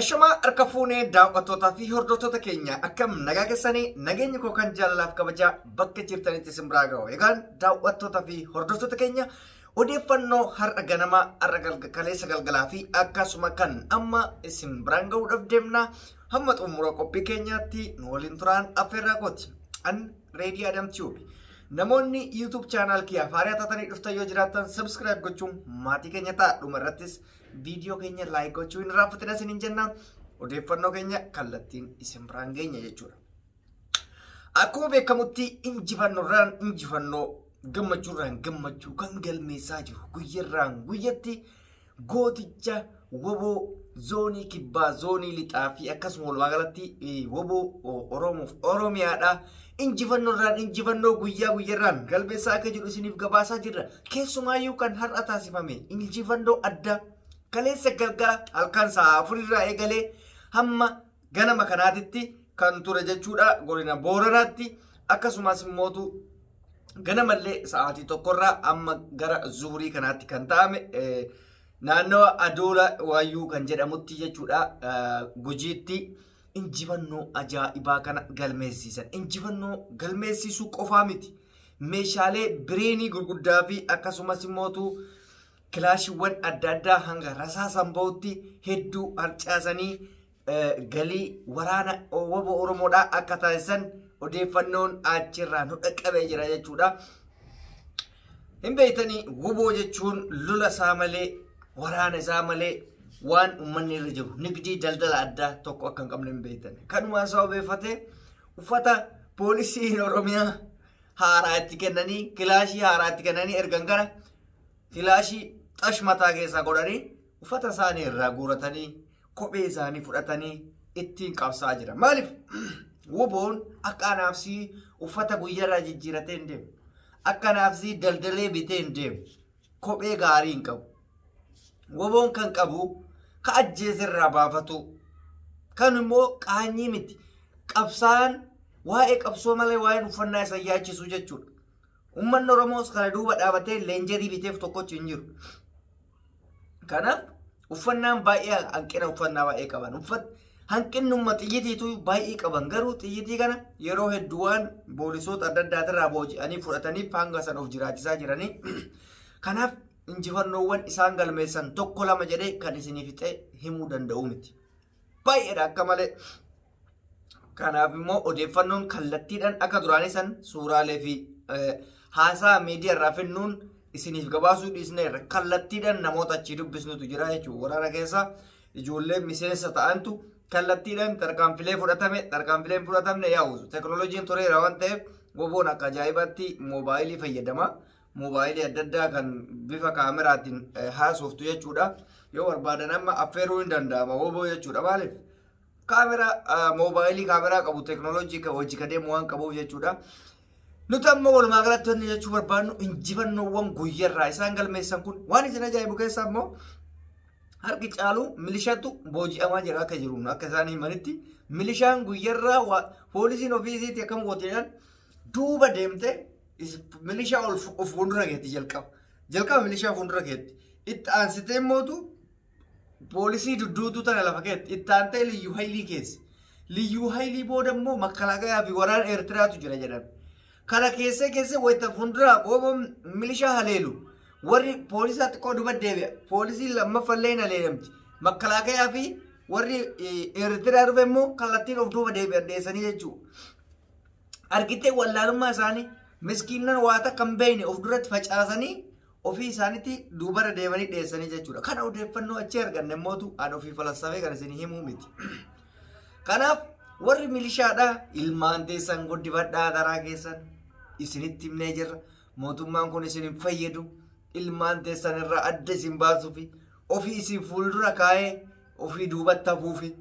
Ashamaa harka fuunee daawwattootaa fi hordoftoota keenya akkam nagaa keessanii nageenya koo kan jaalalaaf kabajaa bakka jirtanitti isin biraa ga'u. Egaan daawwattootaa fi hordoftoota keenya odeeffannoo har'a ganamaa har'a kaleessa galgalaa fi akkasuma kan amma isin biraan ga'uudhaaf deemna. Hamma xumura qophii keenyaatti nu waliin turaan affeerraa kooti. An Reedii Adam Tube. Namoonni YouTube channel kiyyaaf haaraa taatanii dhuftan yoo jiraattan subscribe gochuun maatii keenya ta'a. Dhuma irrattis viidiyoo keenya like gochuu hin irraanfatina isiniin jenna. Odeeffannoo keenya kallattiin isin biraan geenya jechuudha. Akkuma beekamutti injifannoorraan injifannoo gammachuurraan gammachuu kan galmeessaa jiru guyyarraan guyyatti gooticha woboo zoonii kibbaa zoonii lixaa fi akkasuma walumaa galatti woboo Oromoof Oromiyaadha. Injifannoorraan injifannoo guyyaa guyyarraan galmeessaa akka jiru isiniif gabaasaa jirra. Keessumaayyuu kan har'a taasifame injifannoo addaa kaleessa galgala halkan sa'a 4 eegalee hamma ganama kanaatitti kan ture jechuudha. Godina Booranaatti akkasumas immootu ganamallee sa'aatii 1 amma gara zuhurii kanaatti kan ta'ame naannoo Adoola Waayyuu kan jedhamutti jechuudha. Gujiitti injifannoo ajaa'ibaa kana galmeessisan. Injifannoo galmeessisuu qofaa miti. Meeshaalee bireenii gurguddaa fi akkasumas immootu kilaashiiwwan adda addaa hanga rasaasan bahutti hedduu harcaasanii galii waraana woboo Oromoodhaa akka taasisan odeeffannoon achirraa nu dhaqqabee jira jechuudha. Hin beektanii woboo jechuun lola isaa malee waraana isaa malee waan uummanni irra jiru nigdii daldala addaa tokko akka hin qabne hin beektan. Kanumaan isaa obeeffatee uffata poolisiin Oromiyaa haaraa itti kennanii kilaashii haaraa itti kennanii ergan kana kilaashii xash mataa keessaa godhanii uffata isaanii irraa guuratanii kophee isaanii fudhatanii ittiin qabsaa jira. Maaliif woboon akka anaafsii uffata guyyaarraa jijjiiratee hin deemu. Akka anaafsii daldalee bitee hin deemu. Kophee gaarii hin qabu. Woboon kan qabu ka ajjeesirraa baafatu. Kan immoo qaanyii miti. Qabsaan waa'ee qabsoo malee waa'een uffannaa isa yaachisu jechuudha. Uummanni Oromoos kana duuba dhaabatee leenjerii biteef tokkochi hin jiru. Kanaaf uffannaan baay'ee hanqina uffannaa baay'ee qaban. Hanqinnummaa xiyyitiitu baay'ee qaban. Garuu xiyyitii kana yeroo hedduu waan poolisoota adda addaatirraa booji'anii fudhataniif hanga sana of jiraachisaa jiranii. Kanaaf injifannoowwan isaan galmeessan tokko lama jedhee kan isinii fixee himuu danda'u miti. Baay'eedha akka malee. Kanaaf immoo odeeffannoon kallattiidhaan akka duraanii san suuraalee fi haasaa miidiyaa irraa finnuun isiniif gabaasuu dhiisneerra kallattiidhaan namoota achii dubbisnutu jira jechuudha. Waraana keessa ijoollee miseensa ta'antu kallattiidhaan tarkaanfilee fudhatame tarkaanfileen fudhatamne yaa'u. Teknooloojiin toleera waan ta'eef woboon akka ajaa'ibaatti moobaayilii fayyadama. Moobaayilii adda addaa kan bifa kaameraatiin haasoftu jechuudha. Yoo barbaadan amma affeeruu hin danda'ama woboo jechuudha. Maaliif? Kaameraa moobaayilii kaameraa qabu teknooloojii hojii ka deemu waan qabuuf jechuudha. Nuti amma walumaa galatti wanni jechuu barbaannu injifannoowwan guyyarraa isaan galmeessan kun waan isin ajaa'ibu keessaa immoo harki caalu milishaatu booji'amaa jira akka jiru akka isaan himanitti milishaan guyyarraa poolisiin ofiisiitti akkam gooteedhaan duuba deemte milishaa ol of fuuldura keetti jalqaba. Jalqaba milishaa fuuldura keetti. Itti aansitee mootu poolisii dudduutuu tana lafa keetti. Itti aantee liyyuu haylii keessa. Liyyuu haylii booda immoo makkalaakayaa fi waraana Eertiraatu jira jedhame. Kana keessee keessee wayita fuuldura booboon milishaa haleelu. Warri poolisaa xiqqoo duba deebi'a. Poolisiin lammaffallee hin haleelamti. Makkalaakayaa fi warri Eertiraa dhufe immoo kallattiin of duuba deebi'an dheessanii jechuudha. Argitee wallaalummaa isaanii miskiinnan waa takka hin beekne of duratti facaasanii ofii isaaniitti duubara deemanii dheessanii jechuudha. Kana odeeffannoo achii arganne immootu an ofii falassafee kan isin himuu miti. Kanaaf warri milishaadhaa ilmaan teessan guddifadhaa taraa keessan isinitti himnee jirra. Mootummaan kun isin hin fayyadu. Ilmaan teessan irraa adda isin baasuufi ofii isin fuuldura kaa'ee ofii duubatti hafuufi.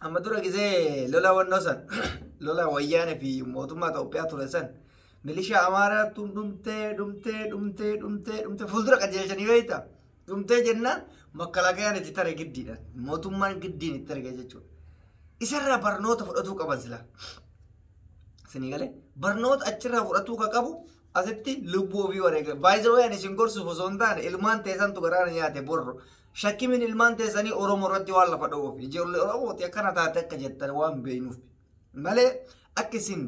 Amma dura gisee lola wannoo san lola wayyaanee fi mootummaa Itoophiyaa ture san milishaa Amaaraatu dhumtee dhumtee dhumtee dhumtee dhumtee fuuldura qajeelchanii beektaa? Dhumtee jennaan makkalaakayaan itti tare giddiidhaan mootummaan giddiin itti targe jechuudha. Isarraa barnoota fudhatuu qaban silaa. Isinii galee barnoota achirraa fudhatuu kan qabu asitti lubbuu ofii wareega. Baay'ee ani isin gorsuuf osoo hin taane ilmaan teessantu garaana nyaate borro. Shakkimin ilmaan teessanii Oromoo irratti waan lafa dha'uuf ijoollee Oromooti akkana taate akka jettan waan beeknuuf malee akka isin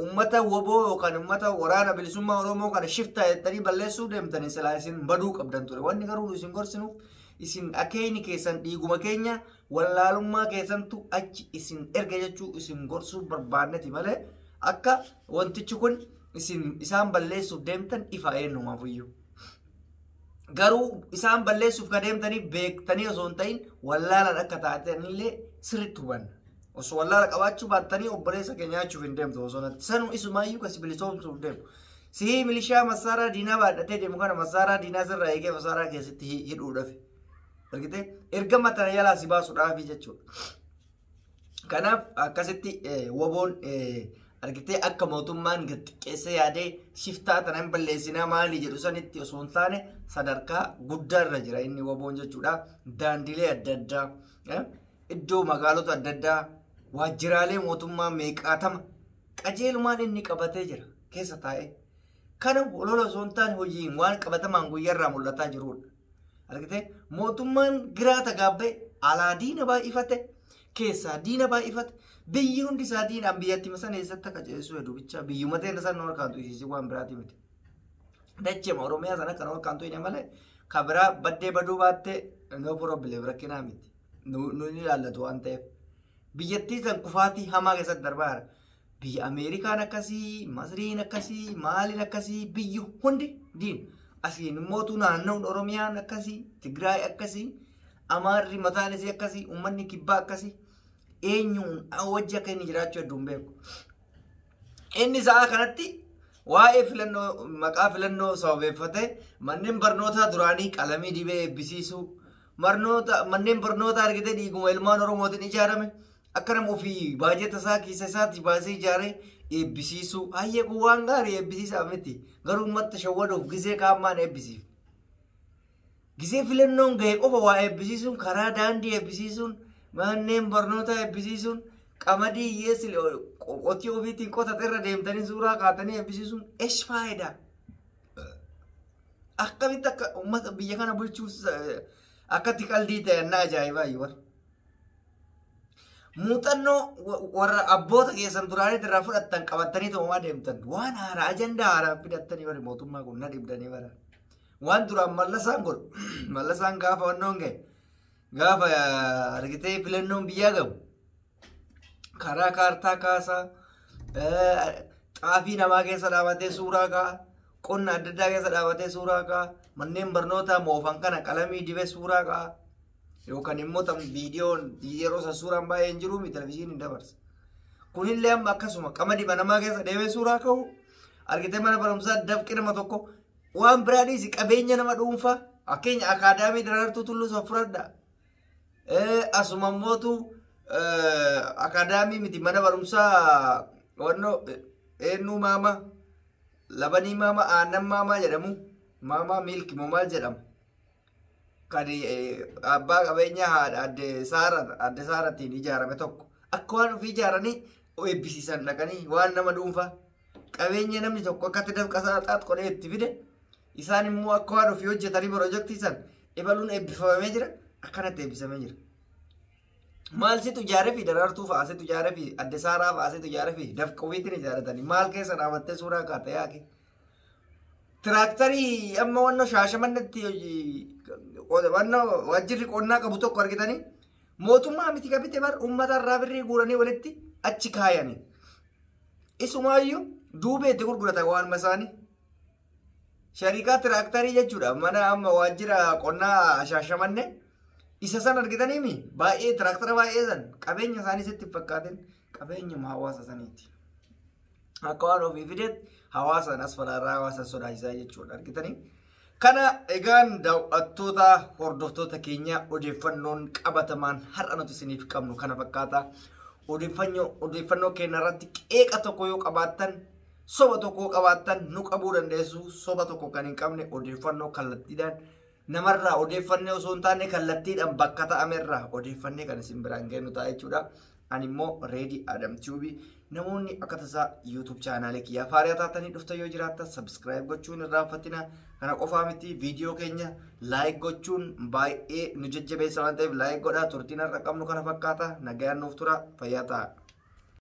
uummata woboo yookaan uummata waraana bilisummaa Oromoo kana shiftaa jettanii balleessuu deemtanii silaa isin baduu qabdan ture. Wanni garuu isin gorsinuuf isin akeekni keessan dhiiguma keenya wallaalummaa keessantu achi isin erga jechuu isin gorsuu barbaanneti malee akka wantichi kun isin isaan balleessuuf deemtan ifa eenyumaaf iyyuu. Garuu isaan balleessuuf kan deemtanii beektanii osoo hin ta'in wallaalaan akka taatanillee sirriitti hubanna. Osoo wallaala qabaachuu baattanii obboleessa keenya nyaachuuf hin deemtu osoo natti. Sanuu isumaayyuu kasi bilisoomsuuf deemu. Sihii milishaa massaaraa diinaa baadhatee deemu kana massaaraa diinaa sirraa eegee massaaraa keessatti hidhuudhaaf. Argitee ergama tana jalaa si baasuudhaafi jechuudha. Kanaaf akkasitti woboon argitee akka mootummaan gad xiqqeessee yaadee shiftaa tana hin balleessinaa maali jedhu sanitti osoo hin taane sadarkaa guddaarra jira inni woboon jechuudha. Daandilee adda addaa, iddoo magaalota adda addaa, waajjiraalee mootummaa meeqaatama qajeelumaan inni qabatee jira keessa taa'ee. Kana lola osoo hin taane hojiin waan qabatamaan guyyaarraa mul'ataa jirudha. Argitee mootummaan giraata gaabbee alaa diina baay'ifate keessaa diina baay'ifate biyyi hundi isaa diinaan biyyatti sana eessatti akka ceessu hedduu bicha biyyuma ta'e sana harkaan tuqisiisee waan biraati miti. Dacheema Oromiyaa sana kan harkaan tuqine malee kan biraa baddee baduu baattee no problem rakkinaa miti. Nu ni ilaallatu waan ta'eef. Biyyattii san kufaatii hamaa keessatti darbaa jira. Biyya Ameerikaan akkasii, Masriin akkasii, maaliin akkasii biyyi hundi diina. Asiin immoo naannoon Oromiyaan akkasii, Tigraay akkasii, Amaarri mataan isii akkasii, uummanni kibbaa akkasii eenyuun wajji akka inni jiraachuu hedduun beeku. Inni sa'a kanatti waa'ee filannoo maqaa filannoo sababeeffatee manneen barnootaa duraanii qalamii dibee eebbisiisuu, manneen barnootaa argitee dhiiguma ilmaan Oromootiin ijaarame akka nama ofii baajeta isaa keessa isaatti baasee ijaaree eebbisiisuu. Hayyee kun waan gaarii eebbisiisaa miti. Garuu uummata shawwaduuf gisee kaammaan eebbisiif. Gisee filannoon gahe qofa waa eebbisiisuun karaa daandii eebbisiisuun manneen barnootaa eebbisiisuun qamadii hiyyeessi qotii ofiitiin qotate irra deemtanii suuraa kaatanii eebbisiisuun eesh faayidaa. Akkamitti akka uummata biyya kana bulchuuf akkatti qaldii ta'e annaa ajaa'ibaa iyyuu. Muuxannoo warra abboota keessan duraanii irraa fudhattan qabattanii toomaa deemtan waan haaraa ajandaa haaraa fidattanii warri mootummaa kun na dhibdanii bara. Waan duraan mallasaan godhu mallasaan gaafa wannoon gahe gaafa argitee filannoon biyyaa gahu karaa kaartaa kaasaa xaafii namaa keessa dhaabatee suuraa ka'a qonna adda addaa keessa dhaabatee suuraa ka'a manneen barnootaa moofan kana qalamii dibee suuraa ka'a. Yookaan immoo tam viidiyoon yeroo san suuraan baay'ee hin jiru televizyiiniin hin dabarsa. Kunillee amma akkasuma qamadii namaa keessa deemee suuraa ka'u argitee mana barumsaa dafqi nama tokko waan biraa dhiisi qabeenya nama dhuunfaa fakkeenya akaadaamii Daraartuu Tulluu san fudhadha. Asuma immootu akaadaamii miti mana barumsaa wannoo eenyuu maama labanii maama aannan maamaa jedhamu maamaa miilki moo maal jedhama. Kan abbaa qabeenyaa haadha adde Saaratiin ijaarame tokko akka waan ofii ijaaranii eebbisiisan dhaqanii waan nama dhuunfaa qabeenya namni tokko akkatti dafqa isaa xax itti fide isaan immoo akka waan ofii hojjetanii piroojeektii san ebaluun eebbifamee jira akkanatti eebbisamee jira. Maal situ ijaaree fi Daraartuu fa'aa situ ijaaree fi adde Saaraa fa'aa situ ijaaree fi dafqa ofiitiin ijaarratanii maal keessa dhaabattee suuraa kaata yaake. Tiraaktarii amma wannoo Shaashamannetti wannoo waajjirri qonnaa qabu tokko argitanii mootummaa miti qabite bar uummata irraa birrii guuranii walitti achi kaayanii. Isumaayyuu duubee itti gurguratan waanuma isaanii. Shariikaa tiraaktarii jechuudha mana amma waajjira qonnaa Shaashamanne isa san argitaniimi baay'ee tiraaktara baay'ee san qabeenya isaanii sitti hin fakkaatin qabeenyuma hawaasa saniiti. Akka waan ofii fideetti hawaasan as falaarraa hawaasa sodaachisaa jechuudha argitanii. Kana egaan daawwattoota hordoftoota keenya odeeffannoon qabatamaan har'a nuti isiniif qabnu kana fakkaata. Odeeffannoo keenya irratti qeeqa tokko yoo qabaattan soba tokko yoo qabaattan nu qabuu dandeessu. Soba tokko kan hin qabne odeeffannoo kallattiidhaan namarraa odeeffannee osoo hin taane kallattiidhaan bakka ta'amerraa odeeffannee kan isin biraan geenyu ta'a jechuudha. Ani immoo Reedii Adam Tube Namoonni akka tasaa YouTube chaanaalee kiyyaa faariyaa taatanii dhuftan yoo jiraattan subscribe gochuun irraanfatina. Kana qofaa miti, viidiyoo keenya like gochuun baay'ee nu jajjabeessa waan ta'eef like godhaa. Turtiin har'a qabnu kana fakkaata. Nagayaan nuuf tura, fayyaa ta'a.